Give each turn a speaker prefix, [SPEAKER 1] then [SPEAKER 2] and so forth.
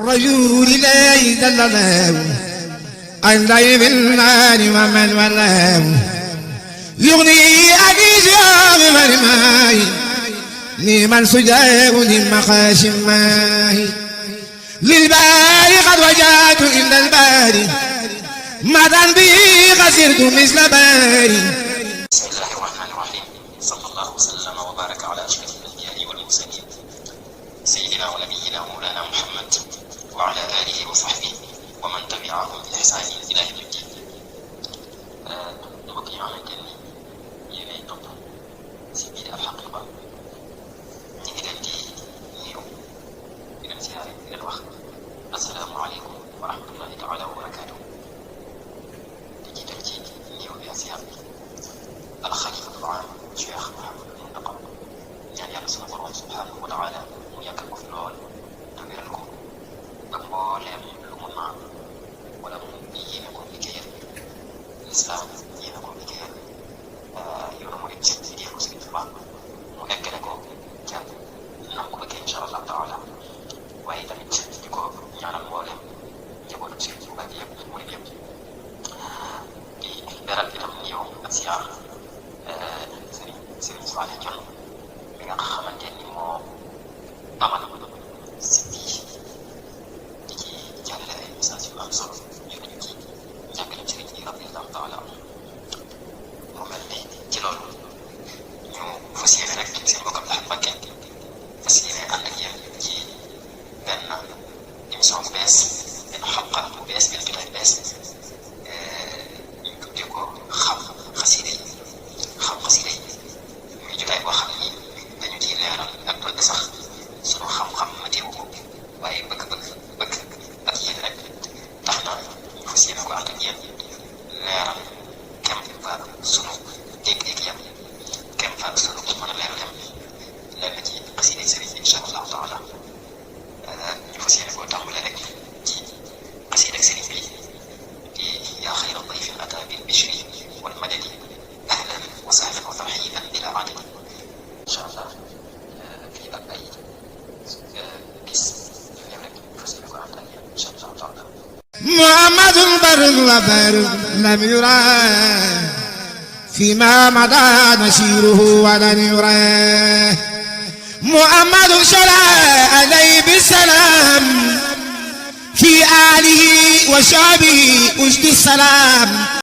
[SPEAKER 1] الرجل لا يدلله عن ضيف النار ومن ولاه يغني أجيزه بمرماي لمن سجاه للمخاش ماهي للباري قد وجهت إلا الباري مدى به خسرت مثل باري.
[SPEAKER 2] بسم الله الرحمن الرحيم. صلى الله وسلم وبارك على أشرف الأنبياء والمرسلين سيدنا ونبينا ومولانا محمد وعلى آله وصحبه ومن تبعهم بإحسان إلى يوم الدين. mbokk yi xamante ni yéenay topp si biir Al-Haqiqa ñu ngi leen di nuyu di leen siyaare di leen wax asalaamaaleykum wa rahmatullahi taala wa barakaatuh. di jiital ci nuyu bi ak siyaar bi alxalifatul aam Cheikh Mouhamadul Muntaqa ñaan yàlla sunu borom subhanahu wa taala mu yàggal ko fi lool te wéral ko ak mbooleem lu mu naan wala mu yéene ko liggéeyal lislaam yéene ko liggéeyal yoonu murid ci liggéeyal ko Sëriñ Tuubaa mu eggale ko ca nam ko bëggee incha allah taala waaye tamit di ko ñaanal mbooleem njabootu Sëriñ Tuubaa bi yëpp murid yëpp di beral itam yow ak siyaar Sëriñ Saliou Dione mi nga xamante ni moo amal si bii di ci jàllale ay message yu am solo yu aju ci njàngaleem sëriñ bi radiyallahu taala mu mel ni ci loolu ñu fas yéene rek seen bokkam Ahmed Mbacké fas yéene ànd ak yéen ci benn émission bu bees benn xalqa bu bees benn jotaay bu bees ñu tuddee ko xam xasida yi muy jotaay boo xam ni dañu ciy leeral ak bëgg sax sunu xam-xam mateewu ko waaye bëgg ak yéen rek tax na ñu fas yéene ko ànd ak yéen leeral kem fa sunu dégg-dégg yam kem fa sunu mën a leeral yam lenn ci xasida sëriñ bi incha allahu taala ñu fas yéene koo tàmbale rek ci xasida sëriñ bi di yaa xayra dayfin ataa bil bishri wal madadi ahlan wa sahlan wa tarhiban bila adad incha allah fii ak ay bis yu ñëw rek ñu fas yéene ko ànd ak yéen incha allahu taala.
[SPEAKER 1] محمد بر وبر لم يرى فيما مضى نشيره ولن يرى محمد شرع عليه بالسلام في آله وشعبه أجد السلام.